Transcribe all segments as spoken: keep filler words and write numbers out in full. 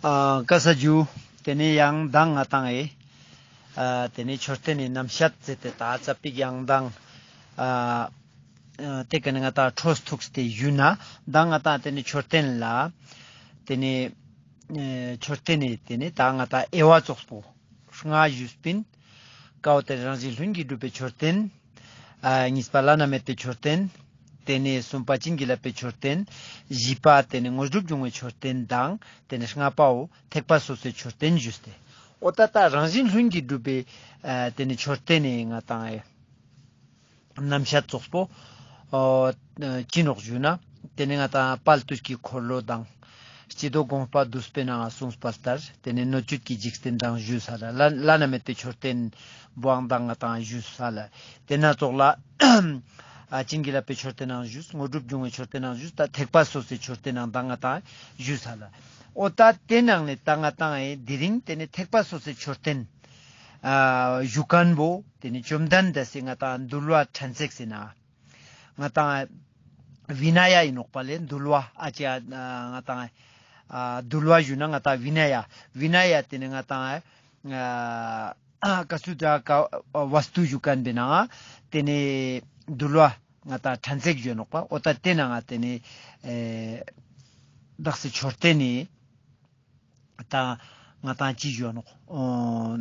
ཨ་ཀ་ས་ཇུ། ཏེ་ནེ་ཡང་མདང་ང་ཏང་ཨེ་ཨ་ཏེ་ནེ་མཆོད་རྟེན་ནི་རྣམ་བཤད་ཟེར་ཏེ་ད་ཙ་པིག་ཡང་མདང་ཨ་ཨ་ཏེ་ཀ་ནེ་ང་ཏང་འཕྲོས་ཐུགས་ཏེ་ཞུ་ན་མདང་ང་ཏང་ཏེ་ནེ་མཆོད་རྟེན་ལ་ཏེ་ནེ་ཨེ་མཆོད་རྟེན་ནི་ཏེ་ནེ་ད་ང་ཏང་དབྱེ་བ་ཙོགས་པོ་ལྔ་ཞུས་པིན། ཀའོ་ཏེ་རང་བཞིན་ལྷུན་གྱིས་གྲུབ་པའི་མཆོད་རྟེན། ཨ་གཉིས་པ་བླ་ན་མེད་པའི་མཆོད་རྟེན། ཏེ་ནེ་གསུམ་པ་བྱིན་གྱིས་བརླབས་པའི་མཆོད་རྟེན། བཞི་པ་ཏེ་ནེ་དངོས་གྲུབ་འབྱུང་བའི་མཆོད་རྟེན་དང་ཏེ་ནེ་ལྔ་པའོ་ཐེག་པ་སོ་སོའི་མཆོད་རྟེན་ཞུས་ཏེ། འོ་ད་ད་རང་བཞིན་ལྷུན་གྱིས་གྲུབ་པའི་ཨ་ཏེ་ནེ་མཆོད་རྟེན་ནི་ང་ཏང་ཨེ་རྣམ་བཤད་ཙོགས་པོ་ཨོ་ཅི་ནོག་ཞུ་ན་ཏེ་ནེ་ང་ཏང་དཔལ་དུས་ཀྱི་འཁོར་ལོ་དང་། སྤྱི་ལྡོག་དགོངས་པ་བསྡུས་པའི་ནང་གསུངས་པ་ལྟར་ཏེ་ནེ་སྣོད་བཅུད་ཀྱི་འཇིག་རྟེན་དང་ཞུས་ས་ལ་བླ་བླ་ན་མེད་པའི་མཆོད་རྟེན་བོའང་མདང་ང་ཏང་ཞུས་ས་ལ། ཏེ་ནེ་ཙོགས་ལ་ཨ་བྱིན་གྱིས་བརླབས་པའི་མཆོད་རྟེན་ནང་ཞུས། དངོས་གྲུབ་འབྱུང་བའི་མཆོད་རྟེན་ནང་ཞུས། ད་ཐེག་པ་སོ་སོའི་མཆོད་རྟེན་ནང་མདང་ང་ཏང་ཞུས་ས་ལ། འོ་ད་ཏེ་ནང་ནེ་ད་ང་ཏང་ཨེ་དེ་རིང་ཏེ་ནེ་ཐེག་པ་སོ་སོའི་མཆོད་རྟེན་ཨ་ཞུ་ཁན་བོ་ཏེ་ནེ་བཅོམ་ལྡན་འདས་སི་ང་ཏང་འདུལ་བ་ཕྲན་ཚེགས་སི་ནང་ང་ཏང་བི་ན་ཡ་ཨིན་ནོག་པ་ལེ། འདུལ་བ་ཨ་ཅེ་ཨ་ང་ཏང་ཨ་འདུལ་བ་ཞུ་ན་ང་ཏང་བི་ན་ཡ། བི་ན་ཡ་ཏེ་ནེ་ང་ཏང་ཨ་ཀ་སུ་དྲ་ཀ་ཝ་སྟུ་ཞུ་ཁན་བི་ན་ཏེ་ནེ་འདུལ་བ་ང་ཏང་ཕྲན་ཚེགས་ཞུ་ནོག་པ། འོ་ད་ཏེ་ནང་ང་ཏེ་ནེ་ཨེ་དག་སེ་མཆོད་རྟེན་ནི་ད་ང་ཏང་ཅི་ཞུ་ནོག་ཨོ་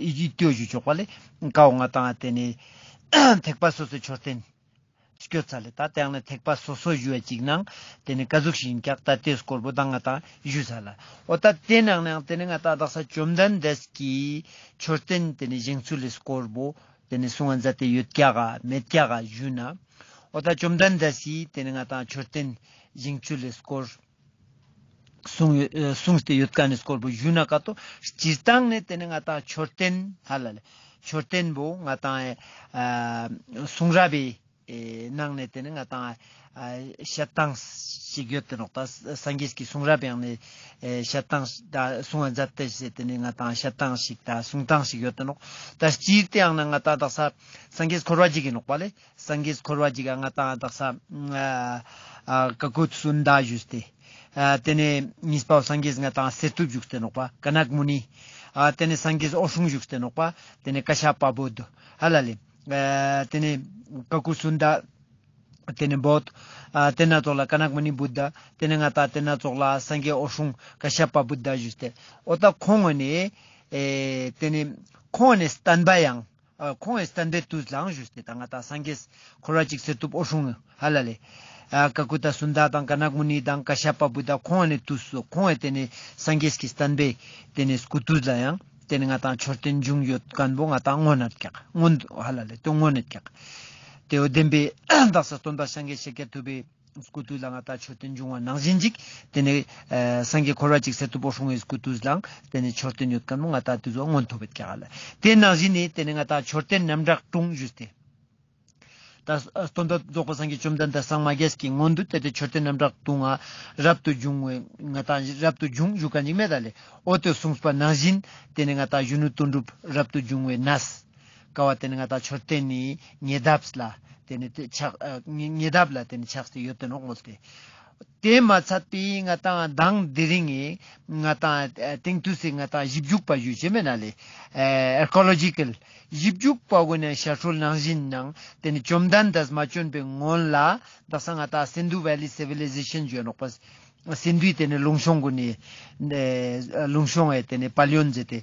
ཨི་ཏེ་ཞུ་ཆོག་པ་ལེ། ཀའོ་ང་ཏང་ཏེ་ནེ་ཐེག་པ་སོ་སོའི་མཆོད་རྟེན་སྐྱོད་ཚར་ལེ། ད་ཏེ་ཡང་ན་ཐེག་པ་སོ་སོ་ཞུ་བ་ཅིག་ནང་ཏེ་ནེ་ཀ་ཟུག་ཞིག་ཨིན་ཀྱག་ད་ཏེ་སྐོར་བོ་ད་ང་ཏང་ཞུས་ས་ལ། འོ་ད་ཏེ་ནང་ནེ་ཡང་ཏེ་ནེ་ང་ཏང་དག་ས་བཅོམ་ལྡན་འདས་ཀྱི་མཆོད་རྟེན་ཏེ་ནེ་བཞེངས་ཚུལ་ལི་སྐོར་བོ་ཏེ་ནེ་གསུང་ང་མཛད་དེ་ཡོད་ཀྱག་ག་མེད་ཀྱག་ག་ཞུ་ན། འོ་ད་བཅོམ་ལྡན་འདས་སི་ཏེ་ནེ་ང་ཏང་མཆོད་རྟེན་བཞེངས་ཚུལ་ལི་སྐོར་གསུངས་ཡོད་ཨ་གསུངས་ཏེ་ཡོད་ཁན་ནི་སྐོར་བོ་ཞུ་ན་ཀ་ཏོ། སྤྱིར་བཏང་ནེ་ཏེ་ནེ་ང་ཏང་མཆོད་རྟེན་ཧ་ལ་ལེ། མཆོད་རྟེན་བོ་ང་ཏང་ཨ་གསུང་རབ་བི་ཨེ་ནང་ནེ་ཏེ་ནེ་ང་ཏང་ཨ་བཤད་སྟངས་ཤིག་ཡོད་དེ་ནོག། ད་སངས་རྒྱས་ཀྱི་གསུང་རབ་ཡང་ནེ་ཨེ་བཤད་སྟངས་ད་གསུང་ང་མཛད་དེ་ཟེར་ཏེ་ནེ་ང་ཏང་བཤད་སྟངས་ཤིག་ད་གསུང་སྟངས་ཤིག་ཡོད་དེ་ནོག། ད་སྤྱིར་ཏེ་ཡང་ན་ང་ཏང་དག་ས་སངས་རྒྱས་འཁོར་བ་འཇིག་གི་ནོག་པ་ལེ། སངས་རྒྱས་འཁོར་བ་འཇིག་ག་ང་ཏང་དག་ས་ཨ་ཨ་ཀ་ཀུ་སུ་ནནྡ་ཞུས་ཏེ། ཨ་ཏེ་ནེ་གཉིས་པའོ་སངས་རྒྱས་ང་ཏང་གསེར་ཐུབ་ཞུགས་ཏེ་ནོག་པ་ཀ་ནག་མུ་ནི། ཨ་ཏེ་ནེ་སངས་རྒྱས་འོད་སྲུང་ཞུགས་ཏེ་ནོག་པ་ཏེ་ནེ་ཀ་ཤ་པ་བུདྡྷ་ཧ་ལ་ལེ། ཨ་ཏེ་ནེ་ཀ་ཀུ་སུ་ནནྡ་ཏེ་ནེ་བོད། ཨ་ཏེ་ནེ་ཙོགས་ལ་ཀ་ནག་མུ་ནི་བུདྡྷ། ཏེ་ནེ་ང་ཏང་ཏེ་ནེ་ཙོགས་ལ་སངས་རྒྱས་འོད་སྲུང་ཀ་ཤ་པ་བུདྡྷ་ཞུས་ཏེ། འོ་ད་ཁོང་ངོ་ནེ་ཨེ་ཏེ་ནེ་ཁོང་ངོ་ནེ་བསྟན་པ་ཡང་ཨ་ཁོང་ངི་བསྟན་པའི་དུས་ལའང་ཞུས་ཏེ་ད་ང་ཏང་སངས་རྒྱས་འཁོར་བ་འཇིག་གསེར་ཐུབ་འོད་སྲུང་ཧ་ལ་ལེ། ཨ་ཀ་ཀུ་ཏ་སུ་ནནྡ་དང་ཀ་ནག་མུ་ནི་དང་ཀ་ཤ་པ་བུདྡྷ་ཁོང་ངི་དུས་སུ་ཁོང་ངི་ཏེ་ནེ་སངས་རྒྱས་ཀྱི་བསྟན་པའི་ཏེ་ནེ་སྐུ་དུས་ལ་ཡང་ཏེ་ནེ་ང་ཏང་མཆོད་རྟེན་བྱུང་ཡོད་ཁན་བོ་ང་ཏང་མངོན་ནོག་ཀྱག། མངོན་ཧ་ལ་ལེ་ཏེ་མངོན་ནོག་ཀྱག། ཏེ་བོ་བདེན་པའི་དག་ས་སྟོན་པ་སངས་རྒྱས་ཤཱ་ཀྱ་ཐུབ་པའི་སྐུ་དུས་ལ་ང་ཏང་མཆོད་རྟེན་བྱུང་བ་ནང་བཞིན་ཅིག་ཏེ་ནེ་ཨ་སངས་རྒྱས་འཁོར་བ་འཇིག་གསེར་ཐུབ་འོད་སྲུང་ངི་སྐུ་དུས་ལའང་ཏེ་ནེ་མཆོད་རྟེན་ཡོད་ཁན་བོ་ང་ཏང་ཏེ་ཙོགས་མངོན་ཐུབ་པ་ཀྱག་ལེ། ཏེ་ནང་བཞིན་ནི་ཏེ་ནེ་ང་ཏང་མཆོད་རྟེན་རྣམ་དག་དྲུང་ཞུས་ཏེ། ད་སྟོན་པ་རྫོགས་པ་སངས་རྒྱས་བཅོམ་ལྡན་འདས་སངས་མ་རྒྱས་ཀྱི་སྔོན་དུ་ཏེ་ཏེ་མཆོད་རྟེན་རྣམ་དག་དྲུང་ང་རབ་ཏུ་བྱུང་བའི་ང་ཏང་རབ་ཏུ་བྱུང་ཞུ་ཁན་ཅིག་མེད་ད་ལེ། འོ་ཏེ་གསུངས་པ་ནང་བཞིན་ཏེ་ནེ་ང་ཏང་གཞོན་ནུ་དོན་གྲུབ་རབ་ཏུ་བྱུང་བའི་གནས་ཀ་བོ་ཏེ་ནེ་ང་ཏང་མཆོད་རྟེན་ནི་ཉེ་འདབས་ལ་ཏེ་ནེ་ཏེ་ཆགས་ཨ་ཉེ་ཉེ་འདབས་ལ་ཏེ་ནེ་ཆགས་ཏེ་ཡོད་དེ་ནོག་མོལ་ཏེ། ཏེ་མ་ཚད་པའི་ང་ཏང་མདང་དེ་རིང་ངི་ང་ཏང་ཨ་སྟེང་དུས་སི་ང་ཏང་ཞིབ་འཇུག་པ་ཞུ་ཅེས་མེད་ན་ལེ། ཨ་ཨར་ཀི་ཡོ་ལོ་ཇི་ཀལ་ཞིབ་འཇུག་པ་གུན་ནི་ཤར་ཕྱོགས་ནང་བཞིན་ནང་ཏེ་ནེ་བཅོམ་ལྡན་འདས་མ་བྱོན་པའི་སྔོན་ལ་དག་ས་ང་ཏང་སིན་དྷུ་ཝེ་ལི་སི་ཝི་ལི་ཟེ་ཤན་ཞུ་ནོག་པ། སིན་དྷུའི་ཏེ་ནེ་ལུང་གཤོང་གུན་ནི་ཨ་ལུང་གཤོང་ངི་ཏེ་ནེ་པ་ལི་ཡོན་ཟེར་ཏེ་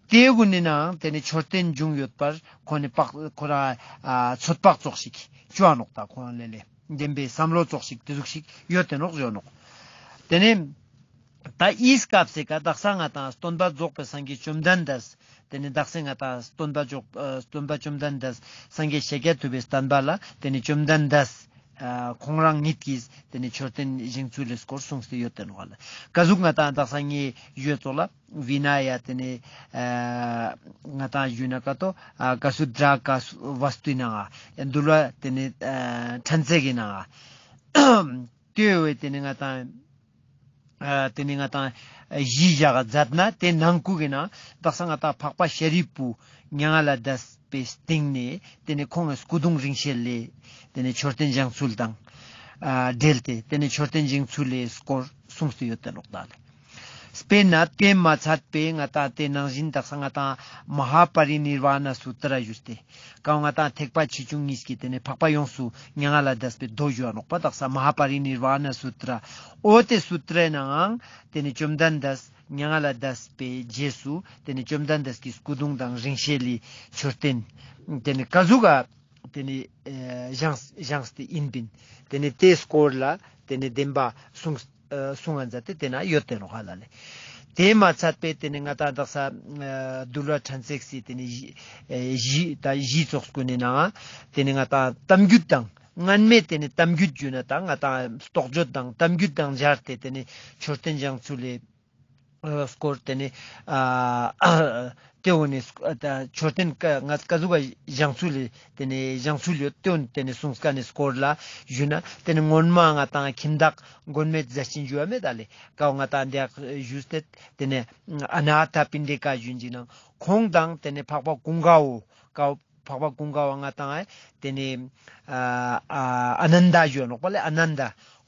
ཏེ་གུན་ནི་ནང་ཏེ་ནེ་མཆོད་རྟེན་བྱུང་ཡོད་པར་ཁོང་ངི་པགས་ཁོ་རང་ཨ་ཚོད་དཔག་ཙོགས་ཤིག་ཅོ་འ་ནོག་ད་ཁོང་ལེ་ལེ་བདེན་པའི་བསམ་བློ་ཙོགས་ཤིག་ཏེ་ཟུག་ཤིག་ཡོད་དེ་ནོག་ཞུ་ནོག། ཏེ་ནེ་ད་འི་སྐབས་སི་ཀ་དག་ས་ང་ཏང་སྟོན་པ་རྫོགས་པའི་སངས་རྒྱས་བཅོམ་ལྡན་འདས་ཏེ་ནེ་དག་ས་ང་ཏང་སྟོན་པ་རྫོགས་ཨ་སྟོན་པ་བཅོམ་ལྡན་འདས་སངས་རྒྱས་ཤཱཀྱ་ཐུབ་པའི་བསྟན་པ་ལ་ཏེ་ནེ་བཅོམ་ལྡན་འདས་ཨ་ཁོང་རང་ཉིད་ཀྱིས་ཏེ་ནེ་མཆོད་རྟེན་བཞེངས་ཚུལ་ལི་སྐོར་གསུངས་ཏེ་ཡོད་དེ་ནོག་ལེ། ཀ་ཟུག་ང་ཏང་དག་ས་ངའི་ཞུ་ཡོད་ཙོགས་ལ་བི་ན་ཡ་ཏེ་ནེ་ཨ་ང་ཏང་ཞུ་ན་ཀ་ཏོ་ཨ་ཀ་སུ་དྲ་ཀ་སུ་ཝ་སྟུའི་ནང་ང་འདུལ་བ་ཏེ་ནེ་ཨ་ཕྲན་ཚེགས་སི་ནང་ང་ཏེ་བོ་ཏེ་ནེ་ང་ཏང་ཨ་ཏེ་ནེ་ང་ཏང་གཞི་བཞག་ག་མཛད་ན་ཏེ་ནང་ཁུལ་གི་ནང་དག་ས་ང་ཏང་འཕགས་པ་ཤཱ་རིའི་བུ་མྱ་ངན་ལས་འདས་པའི་སྟེང་ནེ་ཏེ་ནེ་ཁོང་ངི་སྐུ་གདུང་རིང་བསྲེལ་ལས་ཏེ་ནེ་མཆོད་རྟེན་བཞེངས་ཚུལ་དང་ཨ་འབྲེལ་ཏེ་ཏེ་ནེ་མཆོད་རྟེན་བཞེངས་ཚུལ་ལི་སྐོར་གསུངས་ཏེ་ཡོད་དེ་ནོག་ད་ལེ། དཔེར་ན་དེ་མ་ཚད་པའི་ང་ཏང་དེ་ནང་བཞིན་དག་ས་ང་ཏང་མ་ཧཱ་པ་རི་ནིར་ཝཱ་ན་སུ་ཏྲ་ཞུས་ཏེ། ཀའོ་ང་ཏང་ཐེག་པ་ཆེ་ཆུང་གཉིས་ཀྱི་དེ་ནས་འཕགས་པ་ཡོངས་སུ་མྱ་ངན་ལས་འདས་པའི་མདོ་ཞུ་བ་ནོག་པ། དག་ས་མ་ཧཱ་པ་རི་ནིར་ཝཱ་ན་སུ་ཏྲ། འོ་དེ་སུ་ཏྲའི་ནང་དེ་ནས་བཅོམ་ལྡན་འདས་མྱ་ངན་ལས་འདས་པའི་རྗེས་སུ་དེ་ནས་བཅོམ་ལྡན་འདས་ཀྱི་སྐུ་གདུང་དང་རིང་བསྲེལ་ལི་མཆོད་རྟེན་དེ་ནས་ཀ་ཟུག་ག་དེ་ནས་ཨེ་བཞེངས་བཞེངས་ཏེ་ཡིན་པིན། དེ་ནས་དེའི་སྐོར་ལ་དེ་ནས་བདེན་པ་གསུངས་ཨེ་གསུང་ང་མཛད་དེ་དེ་ན་ཡོད་དེ་ནོག་ཧ་ལ་ལེ། དེ་མ་ཚད་པའི་དེ་ནས་ང་ཏང་དག་ས་ཨེ་འདུལ་བ་ཕྲན་ཚེགས་སི་དེ་ནས་བཞི་ཨེ་བཞི་ད་བཞི་ཙོགས་ཀུན་ནི་ནང་དེ་ནས་ང་ཏང་གཏམ་རྒྱུད་དང་སྔན་མའི་དེ་ནས་གཏམ་རྒྱུད་བརྗོད་ན་ད་ང་ཏང་རྟོགས་བརྗོད་དང་གཏམ་རྒྱུད་དང་སྦྱར་ཏེ་དེ་ནས་མཆོད་རྟེན་བཞེངས་ཚུལ་ལས་སྐོར་དེ་ནས་ཨ་དེ་འོ་ནས་ད་མཆོད་རྟེན་ཀ་ང་ཀ་ཟུག་ག་བཞེངས་ཚུལ་ལས་དེ་ནས་བཞེངས་ཚུལ་ཡོད་དེ་འོ་ནས་དེ་ནས་གསུངས་ཀ་ནས་སྐོར་ལ་ཞུས་ན། དེ་ནས་སྔོན་མ་ང་ཏང་ཁྱིམ་བདག་མགོན་མེད་ཟས་སྦྱིན་ཞུ་བ་མེད་ད་ལེ། ཀའོ་ང་ཏང་འདི་ཞུས་ཏེ་དེ་ནས་ཨ་ན་ཐ་པིན་ཌི་ཀ་ཞུ་ཅིག་ནང་ཁོང་དང་དེ་ནས་འཕགས་པ་ཀུན་དགའ་བོ་ཀའོ་འཕགས་པ་ཀུན་དགའ་བོ་ང་ཏང་ཨེ་དེ་ནས་ཨ་ཨ་ཨ་ནནྡ་ཞུ་ནོག་པ་ལེ། ཨ་ནནྡ་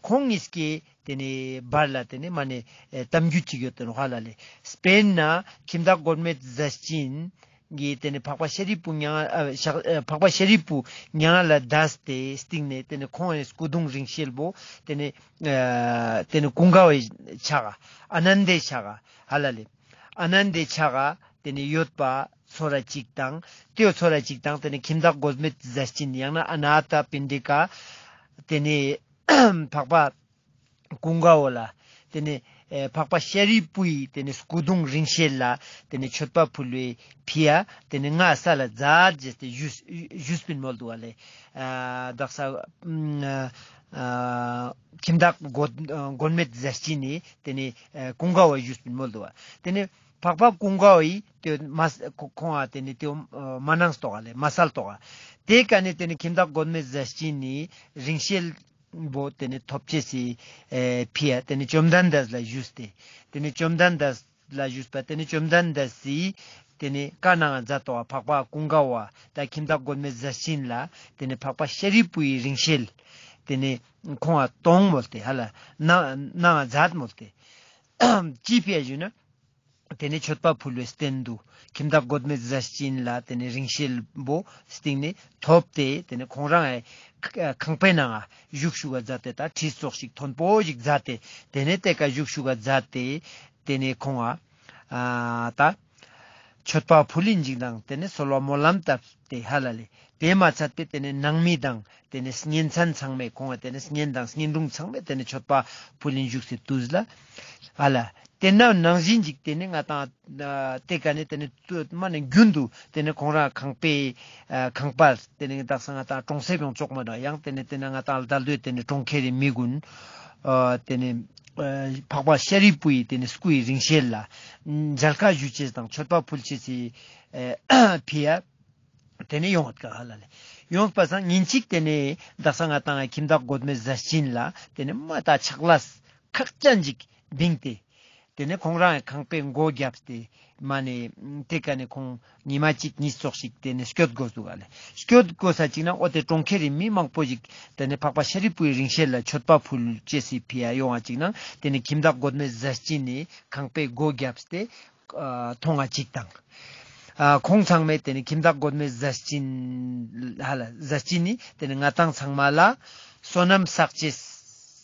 ཁོང་གཉིས་ཀྱི་དེ་ནས་བར་ལ་དེ་ནས་མ་ནས་ཨེ་གཏམ་རྒྱུད་ཅིག་ཡོད་དེ་ནོག་ཧ་ལ་ལེ། དཔེར་ན་ཁྱིམ་བདག་མགོན་མེད་ཟས་སྦྱིན་གྱིས་དེ་ནས་འཕགས་པ་ཤཱ་རིའི་བུ་མྱ་ངན་ཨ་ཤ་ཨ་འཕགས་པ་ཤཱ་རིའི་བུ་མྱ་ངན་ལས་འདས་ཏེ་སྟིང་ནས་དེ་ནས་ཁོང་ངི་སྐུ་གདུང་རིང་བསྲེལ་བོ་དེ་ནས་ཨ་དེ་ནས་ཀུན་དགའ་བོའི་ཕྱག་ག་ཨ་ནནྡའི་ཕྱག་ག་ཧ་ལ་ལེ། ཨ་ནནྡའི་ཕྱག་ག་དེ་ནས་ཡོད་པ་ཚོར་ར་ཅིག་དང་དེའོ་ཚོར་ར་ཅིག་དང་དེ་ནས་ཁྱིམ་བདག་མགོན་མེད་ཟས་སྦྱིན་ཡང་ན་ཨ་ན་ཐ་པིན་ཌི་ཀ་དེ་ནས་འཕགས་པ་ཀུན་དགའ་བོ་ལ་དེ་ནས་ཨེ་འཕགས་པ་ཤཱ་རིའི་བུའི་དེ་ནས་སྐུ་གདུང་རིང་བསྲེལ་ལ་དེ་ནས་མཆོད་པ་ཕུལ་བའི་ཕི་ཡ་དེ་ནས་ང་ས་ལ་མཛད་ཅེས་ཏེ་ཞུས་ཞུས་པིན་མོལ་དུག་ག་ལེ། ཨ་དག་ས་ཨ་ཨ་ཁྱིམ་བདག་མགོན་མགོན་མེད་ཟས་སྦྱིན་ནི་དེ་ནས་ཨེ་ཀུན་དགའ་བོ་ཞུས་པིན་མོལ་དུག་ག། དེ་ནས་འཕགས་པ་ཀུན་དགའ་བོའི་དེ་མ་ཁོང་ང་དེ་ནས་དེ་མ་གནང་སྟོག་ག་ལེ། མ་སལ་ཏོག་ག། དེ་ཀ་ནས་དེ་ནས་ཁྱིམ་བདག་མགོན་མེད་ཟས་སྦྱིན་ནི་རིང་བསྲེལ་བོ་དེ་ནས་ཐོབ་ཅེས་སི་ཨེ་ཕི་ཡ་དེ་ནས་བཅོམ་ལྡན་འདས་ལ་ཞུས་ཏེ། དེ་ནས་བཅོམ་ལྡན་འདས་ལ་ཞུས་པ་དེ་ནས་བཅོམ་ལྡན་འདས་སི་དེ་ནས་བཀའ་གནང་མཛད་དོ་བ་འཕགས་པ་ཀུན་དགའ་བོ་ད་ཁྱིམ་བདག་མགོན་མེད་ཟས་སྦྱིན་ལ་དེ་ནས་འཕགས་པ་ཤཱ་རིའི་བུའི་རིང་བསྲེལ་དེ་ནས་ཁོང་ང་གཏོང་མོལ་ཏེ་ཧ་ལ་གནང་གནང་མཛད་མོལ་ཏེ། ཅི་ཕི་ཡ་ཞུས་ན། དེ་ནས་མཆོད་པ་ཕུལ་བའི་རྟེན་དུ་ཁྱིམ་བདག་མགོན་མེད་ཟས་སྦྱིན་ལ་དེ་ནས་རིང་བསྲེལ་བོ་སྟིང་ནས་ཐོབ་སྟེ་དེ་ནས་ཁོང་རང་ཨེ་ཁང་པའི་ནང་ང་བཞུགས་ཞུགས་ག་མཛད་དེ་ད་ཁྲི་ཙོགས་ཤིག་མཐོན་པོ་ཞིག་མཛད་དེ་དེ་ནས་དེ་ཀ་བཞུགས་ཞུགས་ག་མཛད་དེ་དེ་ནས་ཁོང་ང་ཨ་ད་མཆོད་པ་ཕུལ་ལིན་ཅིག་དང་དེ་ནས་གསོལ་བ་སྨོན་ལམ་བཏབ་སྟེ་ཧ་ལ་ལེ། དེ་མ་ཚད་པའི་དེ་ནས་ནང་མི་དང་དེ་ནས་གཉེན་ཚན་ཚང་མས་ཁོང་ང་དེ་ནས་གཉེན་དང་གཉེན་དྲུང་ཚང་མས་དེ་ནས་མཆོད་པ་ཕུལ་ལིན་བཞུགས་སི་དུས་ལ་ཨ་ལ། དེ་ན་ནང་བཞིན་ཅིག་དེ་ནས་ང་ཏང་ཨ་དེ་ཀ་ནས་དེ་ནས་མ་ནས་རྒྱུན་དུ་དེ་ནས་ཁོང་རང་ཁང་པའི་ཨ་ཁང་པར་དེ་ནས་དག་ས་ང་ཏང་གྲོང་གསེབ་ཡོང་ཆོག་མ་ན་ཡང་དེ་ནས་དེ་ན་ང་ཏང་ལྡ་ལྡོའི་དེ་ནས་གྲོང་ཁྱེར་རི་མི་ཀུན་ཨ་དེ་ནས་ཨ་འཕགས་པ་ཤཱ་རིའི་བུའི་དེ་ནས་སྐུའི་རིང་བསྲེལ་ལ་མཇལ་ཁ་ཞུ་ཅེས་དང་མཆོད་པ་ཕུལ་ཅེས་སི་ཨ་ཕི་ཡ། དེ་ནས་ཡོང་བ་ཀ་ཧ་ལ་ལེ། ཡོང་པ་སང་ཉིན་གཅིག་དེ་ནས་དག་ས་ང་ཏང་ཁྱིམ་བདག་མགོན་མེད་ཟས་སྦྱིན་ལ་དེ་ནས་མ་ད་ཕྱག་ལས་ཁག་ཅན་ཅིག་བིངས་ཏེ། དེ་ནས་ཁོང་རང་ཁང་པའི་སྒོ་བརྒྱབ་སྟེ་མ་ནས་དེ་ཀ་ནས་ཁོང་ཉི་མ་གཅིག་གཉིས་ཙོགས་ཤིག་དེ་ནས་སྐྱོད་དགོས་འདུག་ག་ལེ། སྐྱོད་དགོས་ས་ཅིག་ན་འོ་དེ་གྲོང་ཁྱེར་རི་མི་མང་པོ་ཞིག་དེ་ནས་འཕགས་པ་ཤཱ་རིའི་བུའི་རིང་བསྲེལ་ལ་མཆོད་པ་ཕུལ་ཅེས་སི་ཕི་ཡ་ཡོང་བ་ཅིག་ན་དེ་ནས་ཁྱིམ་བདག་མགོན་མེད་ཟས་སྦྱིན་ནི་ཁང་པའི་སྒོ་བརྒྱབ་སྟེ། ཨ་མཐོང་ང་ཅིག་དང་། ཨ་ཁོང་ཚང་མས་དེ་ནས་ཁྱིམ་བདག་མགོན་མེད་ཟས་སྦྱིན་ཧ་ལ་ཟས་སྦྱིན་ནི་དེ་ནས་ང་ཏང་ཚང་མ་ལ་བསོད་ནམས་བསགས་ཅེས་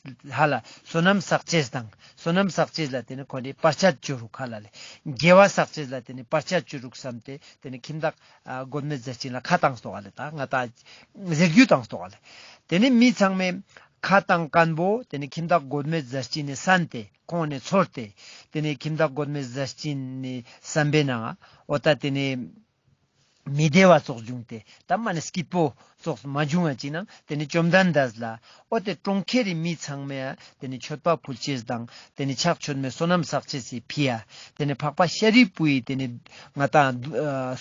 ཧ་ལ་བསོད་ནམས་བསགས་ཅེས་དང་བསོད་ནམས་བསགས་ཅེས་ལ་དེ་ནས་ཁོང་ནི་བར་ཆད་བཅོ་རུག་ཧ་ལ་ལེ། དགེ་བ་བསགས་ཅེས་ལ་དེ་ནས་བར་ཆད་བཅོ་རུག་བསམ་སྟེ་དེ་ནས་ཁྱིམ་བདག་ཨ་མགོན་མེད་ཟས་སྦྱིན་ལ་ཁ་བཏང་སྟོག་ག་ལེ། ད་ང་ཏང་ཟེར་རྒྱུ་བཏང་སྟོག་ག་ལེ། དེ་ནས་མི་ཚང་མས་ཁ་བཏང་མཁན་པོ་དེ་ནས་ཁྱིམ་བདག་མགོན་མེད་ཟས་སྦྱིན་ནི་བསམ་སྟེ། ཁོང་ནས་ཚོར་ཏེ། དེ་ནས་ཁྱིམ་བདག་མགོན་མེད་ཟས་སྦྱིན་ནི་བསམ་པའི་ནང་འོ་ད་དེ་ནས་མི་བདེ་བ་ཙོགས་བྱུང་སྟེ་ད་མ་ནས་སྐྱིད་པོ་ཙོགས་མ་བྱུང་ང་ཅིག་ན་དེ་ནས་བཅོམ་ལྡན་འདས་ལ་འོ་དེ་གྲོང་ཁྱེར་རི་མི་ཚང་མས་དེ་ནས་མཆོད་པ་ཕུལ་ཅེས་དང་དེ་ནས་ཕྱག་མཆོད་མེ་བསོད་ནམས་བསགས་ཅེས་སི་ཕི་ཡ། དེ་ནས་འཕགས་པ་ཤཱ་རིའི་བུའི་དེ་ནས་ང་ཏང་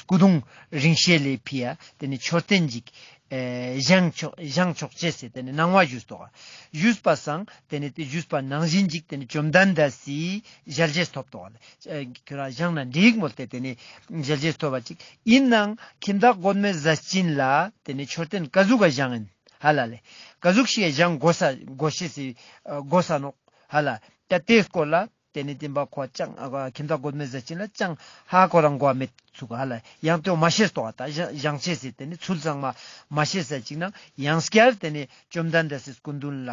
སྐུ་གདུང་རིང་བསྲེལ་ལི་ཕི་ཡ་དེ་ནས་མཆོད་རྟེན་ཅིག་ཨེ་བཞེངས་ཆོག་བཞེངས་ཆོག་ཅེས་སི་དེ་ནས་གནང་བ་ཞུས་ཏོག་ཞུས་པ་སང་དེ་ནས་དེ་ཞུས་པ་ནང་བཞིན་ཅིག་དེ་ནས་བཅོམ་ལྡན་འདས་སི་ཞལ་རྗེས་ཐོབ་ཏོག་ཨེ་ཁྱོད་རང་བཞེངས་ན་འགྲིག་མོལ་ཏེ་དེ་ནས་ཞལ་རྗེས་ཐོབ་པ་ཅིག་ཡིན་ནའང་ཁྱིམ་བདག་མགོན་མེད་ཟས་སྦྱིན་ལ་དེ་ནས་མཆོད་རྟེན་ཀ་ཟུག་ག་བཞེངས་ཡིན་ཧ་ལ་ལེ། ཀ་ཟུག་ཞིག་བཞེངས་དགོས་ས་དགོས་ཤེས་སི་དགོས་ས་ནོག་ཧ་ལ། ད་དེའི་སྐོར་ལ། ཏེ་ནེ་ཏེ་བོ་ཁོ་ཅང་ཨ་ཁྱིམ་བདག་མགོན་མེད་ཟས་སྦྱིན་ལ་ཅང་ཧ་གོ་རང་གོ་མེད་ཚུག་ཧ་ལ་ཡང་ཏེ་བོ་མ་ཤེས་ཏོག་ད་བཞེངས་ཅེས་སི་ཏེ་ནེ་ཚུལ་ཚང་མ་མ་ཤེས་ས་ཅིག་ན་ཡང་སྐྱར་ཏེ་ནེ་བཅོམ་ལྡན་འདས་སི་སྐུ་མདུན་ལ་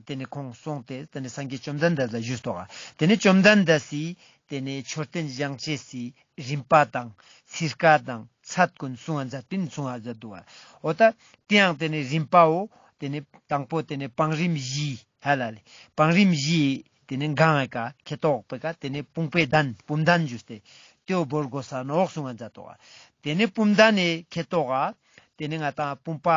ཏེ་ནེ་ཁོང་སོང་སྟེ་ཏེ་ནེ་སངས་རྒྱས་བཅོམ་ལྡན་འདས་ལ་ཞུས་ཏོག་ཏེ་ནེ་བཅོམ་ལྡན་འདས་སི་ཏེ་ནེ་མཆོད་རྟེན་བཞེངས་ཅེས་སི་རིམ་པ་དང་ཚིར་ཀ་དང་ཚད་ཀུན་གསུང་ང་མཛད་པིན་གསུང་ང་མཛད་འདུག་པ། འོ་ད་ཏེ་ཡང་ཏེ་ནེ་རིམ་པའོ་ཏེ་ནེ་དང་པོ་ཏེ་ནེ་བང་རིམ་བཞི་ཧ་ལ་ལེ། བང་རིམ་བཞི་ཏེ་ནེ་གང་ངི་ཀ་ཁེ་ཏོག་པེ་ཀ་ཏེ་ནེ་དཔུང་པའི་གདན་བུམ་གདན་ཞུས་ཏེ་ཏེ་བོ་བོར་དགོས་ས་ནོག་གསུང་ང་མཛད་འདུག་པ། ཏེ་ནེ་བུམ་གདན་ནི་ཁེ་ཏོག་ག་ཏེ་ནེ་ང་ཏང་དཔུང་པ་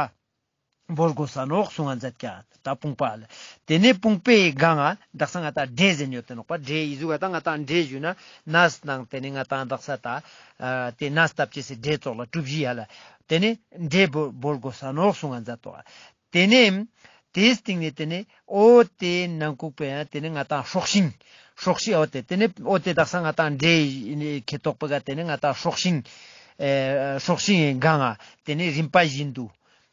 བོར་དགོས་ས་ནོག་གསུང་ང་མཛད་ཀྱག་ད་དཔུང་པ་ལ། ཏེ་ནེ་དཔུང་པའི་སྒང་ང་དག་ས་ང་ཏང་འབྲས་ཟེར་ཡོད་དེ་ནོག་པ། འབྲས་ཨི་ཟུག་ག་ད་ང་ཏང་འབྲས་ཞུ་ན་ནས་ནང་ཏེ་ནེ་ང་ཏང་དག་ས་ད་ཨ་ཏེ་ནས་བཏབ་ཅེས་སི་འབྲས་ཙོགས་ལ་གྲུ་བཞི་ཧ་ལ། ཏེ་ནེ་འབྲས་བོར་བོར་དགོས་ས་ནོག་གསུང་ང་མཛད་དོ། ཏེ་ནེ་ཏེའི་སྟེང་ནེ་ཏེ་ནེ་འོ་ཏེ་ནང་ཁུག་པའི་ཡང་ཏེ་ནེ་ང་ཏང་སྲོག་ཤིང་། སྲོག་ཤིང་འོ་ཏེ་ཏེ་ནེ་འོ་ཏེ་དག་ས་ང་ཏང་འབྲས་ཁེ་ཏོག་པེ་ཀ་ཏེ་ནེ་ང་ཏང་སྲོག་ཤིང་ཨེ་སྲོག་ཤིང་ངི་སྒང་ང་ཏེ་ནེ་རིམ་པ་བཞིན་དུ།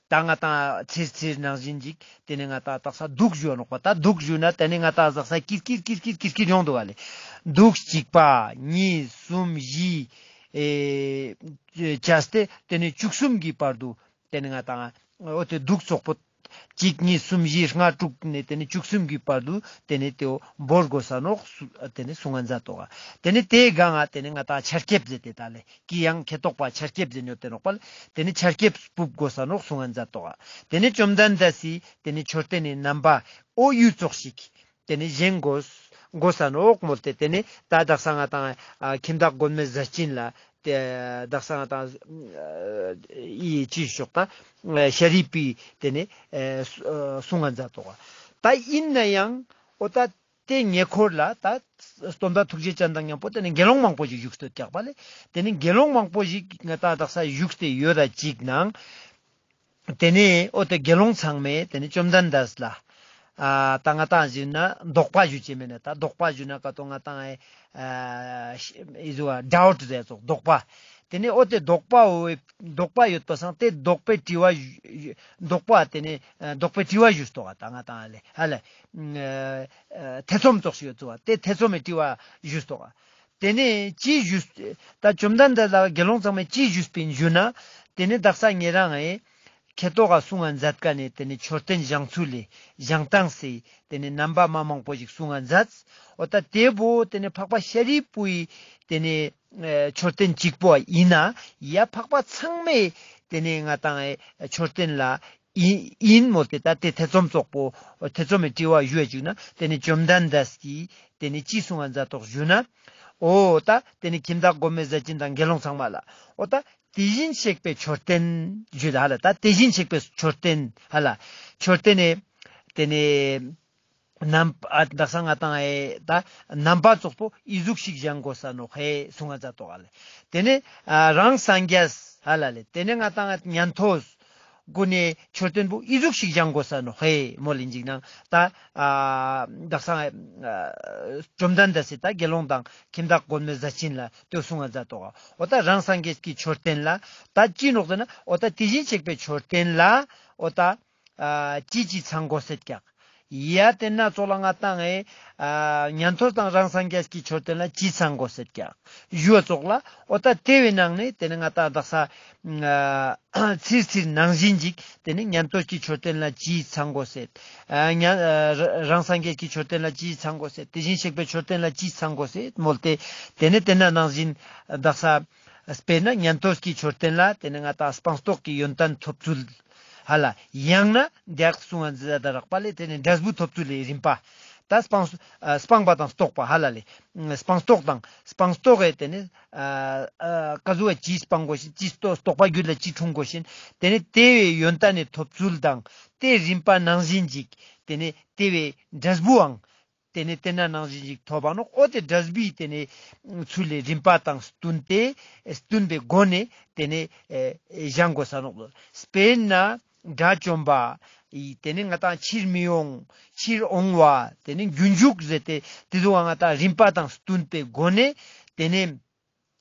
ད་ང་ཏང་ཚིར་ཚིར་ནང་བཞིན་ཅིག་ཏེ་ནེ་ང་ཏང་དག་ས་བདུག་ཞུ་ནོག་པ། ད་བདུག་ཞུ་ན་ཏེ་ནེ་ང་ཏང་དག་ས་ཀིར་ཀིར་ཀིར་ཀིར་ཀིར་ཀིར་ཡོང་འདུག་ག་ལེ། བདུག་གཅིག་པ་གཉིས་གསུམ་བཞི་ཨེ་བྱས་ཏེ་ཏེ་ནེ་བཅུ་གསུམ་གྱི་བར་དུ་ཏེ་ནེ་ང་ཏང་འོ་ཏེ་བདུག་ཙོགས་པོ་གཅིག་གཉིས་གསུམ་བཞི་ལྔ་དྲུག་ནེ་ཏེ་ནེ་བཅུ་གསུམ་གྱི་བར་དུ་ཏེ་ནེ་ཏེ་བོ་བོར་དགོས་ས་ནོག་སུ་ཏེ་ནེ་གསུང་ང་མཛད་དོ་ག། ཏེ་ནེ་ཏེའི་སྒང་ང་ཏེ་ནེ་ང་ཏང་ཆར་ཁེབས་ཟེར་ཏེ་ད་ལེ། ཀི་ཡང་ཁེ་ཏོག་པ་ཆར་ཁེབས་ཟེར་ཡོད་དེ་ནོག་པ་ལེ། ཏེ་ནེ་ཆར་ཁེབས་སྤུབ་དགོས་ས་ནོག་གསུང་ང་མཛད་དོ་ག། ཏེ་ནེ་བཅོམ་ལྡན་འདས་སི་ཏེ་ནེ་མཆོད་རྟེན་ནི་རྣམ་པ་འོ་ཡུལ་ཙོགས་ཤིག་ཏེ་ནེ་བཞེངས་དགོས་དགོས་ས་ནོག་མོལ་ཏེ་ཏེ་ནེ་ད་དག་ས་ང་ཏང་ཨ་ཁྱིམ་བདག་མགོན་མེད་ཟས་སྦྱིན་ལ་ཏེ་དག་ས་ང་ཏང་ཨ་ཡི་ཅི་ཞོག་ད་ཨ་ཤཱ་རིའི་བུས་ཏེ་ནེ་ཨ་གསུང་ང་མཛད་དོ་ག། ད་ཨིན་ནའང་འོ་ད་ཏེ་ཉེ་འཁོར་ལ་ད་སྟོན་པ་ཐུགས་རྗེ་ཅན་དང་མཉམ་པོ་ཏེ་ནེ་དགེ་སློང་མང་པོ་ཞིག་བཞུགས་སྟོད་ཀྱག་པ་ལེ། ཏེ་ནེ་དགེ་སློང་མང་པོ་ཞིག་ང་ཏང་དག་ས་བཞུགས་ཏེ་ཡོད་ད་ཅིག་ནང་། ཏེ་ནེ་འོ་ཏེ་དགེ་སློང་ཚང་མས་ཏེ་ནེ་བཅོམ་ལྡན་འདས་ལ་ཨ་ད་ང་ཏང་ཞུ་ན་དོགས་པ་ཞུ་ཅེས་མེད་ན་ད་དོགས་པ་ཞུ་ན་ཀ་ཏོ་ང་ཏང་ཨེ་ཨ་ཨི་ཟུག་ཌའུཊ་ཟེར་ཙོགས་དོགས་པ། ཏེ་ནེ་འོ་ཏེ་དོགས་པ་འོ་དོགས་པ་ཡོད་པ་སང་ཏེ་དོགས་པའི་དྲི་བ་ཞུ་དོགས་པ་ཏེ་ནེ་ཨ་དོགས་པའི་དྲི་བ་ཞུས་ཏོག་ག་ད་ང་ཏང་ཨ་ལེ་ཧ་ལ་ཨ་ཐེ་ཚོམ་ཙོགས་ཤིག་ཡོད་ཙོགས་ཏེ་ཐེ་ཚོམ་མི་དྲི་བ་ཞུས་ཏོག་ག། ཏེ་ནེ་ཅི་ཞུས་ད་བཅོམ་ལྡན་འདས་ལ་དགེ་སློང་ཚང་མས་ཅི་ཞུས་པིན་ཞུ་ན། ཏེ་ནེ་དག་ས་ཉེ་རང་ཨེ་ཁེ་ཏོག་ག་གསུང་ང་མཛད་ཀ་ནེ་ཏེ་ནེ་མཆོད་རྟེན་བཞེངས་ཚུལ་ལེ་བཞེངས་སྟངས་སི་ཏེ་ནེ་རྣམ་པ་མ་མང་པོ་ཞིག་གསུང་ང་མཛད། འོ་ད་ཏེ་བོ་ཏེ་ནེ་འཕགས་པ་ཤཱ་རིའི་བུའི་ཏེ་ནེ་ཨེ་མཆོད་རྟེན་གཅིག་པོ་ཨིན་ན་ཡ་འཕགས་པ་ཚང་མའི་ཏེ་ནེ་ང་ཏང་ཨེ་མཆོད་རྟེན་ལ་ཨིན་ཨིན་མོལ་ཏེ་ད་ཏེ་ཐེ་ཚོམ་ཙོགས་པོ་ཐེ་ཚོམ་མི་དྲི་བ་ཞུ་ཡ་ཅིག་ན་ཏེ་ནེ་བཅོམ་ལྡན་འདས་ཀྱིས་ཏེ་ནེ་ཅི་གསུང་ང་མཛད་དོག་ཞུ་ན། འོ་ད་ཏེ་ནེ་ཁྱིམ་བདག་མགོན་མེད་ཟས་སྦྱིན་དང་དགེ་སློང་ཚང་མ་ལ་འོ་ད་དེ་བཞིན་གཤེགས་པའི་མཆོད་རྟེན་ཞུ་ད་ཧ་ལ་ད་དེ་བཞིན་གཤེགས་པའི་མཆོད་རྟེན་ཧ་ལ་མཆོད་རྟེན་ནི་ཏེ་ནེ་རྣམ་ཨ་དག་ས་ང་ཏང་ཨེ་ད་རྣམ་པ་ཙོགས་པོ་ཨི་ཟུག་ཤིག་བཞེངས་དགོས་ས་ནོག་ཧེ་གསུང་ང་མཛད་དོག་ག་ལེ། ཏེ་ནེ་ཨ་རང་སངས་རྒྱས་ཧ་ལ་ལེ་ཏེ་ནེ་ང་ཏང་ཉན་ཐོས་གུན་ནི་མཆོད་རྟེན་བོ་ཨི་ཟུག་ཤིག་བཞེངས་དགོས་ས་ནོག་ཧེ་མོལ་ལེ་ཞིག་ནང་ད་ཨ་དག་ས་ཨ་བཅོམ་ལྡན་འདས་སི་ད་དགེ་སློང་དང་ཁྱིམ་བདག་མགོན་མེད་ཟས་སྦྱིན་ལ་ཏེ་གསུང་ང་མཛད་དོག་ག། འོ་ད་རང་སངས་རྒྱས་ཀྱི་མཆོད་རྟེན་ལ་ད་ཅི་ནོག་ཟེར་ན་འོ་ད་དེ་བཞིན་གཤེགས་པའི་མཆོད་རྟེན་ལ་འོ་ད་ཨ་ཅི་ཅི་ཚང་དགོས་སེད་ཀྱག། ཡ་ཏེ་ན་ཙོགས་ལ་ང་ཏང་ཨེ་ཨ་ཉན་ཐོས་དང་རང་སངས་རྒྱས་ཀྱི་མཆོད་རྟེན་ལ་ཅི་ཚང་དགོས་སེད་ཀྱག་ཞུ་བ་ཙོགས་ལ་འོ་ད་ཏེ་བོའི་ནང་ནེ་ཏེ་ནེ་ང་ཏང་དག་ས་ཨ་ཚིར་ཚིར་ནང་བཞིན་ཅིག་ཏེ་ནེ་ཉན་ཐོས་ཀྱི་མཆོད་རྟེན་ལ་ཅི་ཚང་དགོས་སེད། ཨ་ཉ་ཨ་ར་རང་སངས་རྒྱས་ཀྱི་མཆོད་རྟེན་ལ་ཅི་ཚང་དགོས་སེད། དེ་བཞིན་གཤེགས་པའི་མཆོད་རྟེན་ལ་ཅི་ཚང་དགོས་སེད་མོལ་ཏེ་ཏེ་ནེ་ཏེ་ན་ནང་བཞིན་དག་ས་དཔེར་ན་ཉན་ཐོས་ཀྱི་མཆོད་རྟེན་ལ་ཏེ་ནེ་ང་ཏང་སྤངས་རྟོགས་ཀྱི་ཡོན་ཏན་ཐོབ་ཚུལ། ཧ་ལ་ཡང་ན་འདི་ཡག་གསུང་ང་མཛད་ད་རག་པ་ལེ་ཏེ་ནེ་འབྲས་བུ་ཐོབ་ཚུལ་ལེ་རིམ་པ། ད་སྤངས་ཨ་སྤངས་པ་དང་རྟོགས་པ་ཧ་ལ་ལེ། སྤངས་རྟོགས་དང་སྤངས་རྟོགས་ཨེ་ཏེ་ནེ་ཨ་ཨ་ཀ་ཟུག་ཅི་སྤང་དགོས་ཤིན་ཅི་རྟོགས་རྟོགས་པ་རྒྱུད་ལ་ཅི་འཁྲུངས་དགོས་ཤིན་ཏེ་ནེ་ཏེ་བོའི་ཡོན་ཏན་ནི་ཐོབ་ཚུལ་དང་ཏེ་རིམ་པ་ནང་བཞིན་ཅིག་ཏེ་ནེ་ཏེ་བོའི་འབྲས་བུའང་ཏེ་ནེ་ཏེ་ན་ནང་བཞིན་ཅིག་ཐོབ་བ་ནོག། འོ་ཏེ་འབྲས་བུའི་ཏེ་ནེ་ཚུལ་ལེ་རིམ་པ་དང་བསྟུན་ཏེ་བསྟུན་པའི་སྒོ་ནེ་ཏེ་ནེ་ཨེ་བཞེངས་དགོས་ས་ནོག། དཔེར་ན་དགྲ་བཅོམ་པ་ཡི་ཏེ་ནེ་ང་ཏང་ཕྱིར་མི་འོང་ཕྱིར་འོང་བ་ཏེ་ནེ་རྒྱུན་ཞུགས་ཟེར་ཏེ་ཏེ་ཚོ་ང་ཏང་རིམ་པ་དང་བསྟུན་པའི་སྒོ་ནེ་ཏེ་ནེ་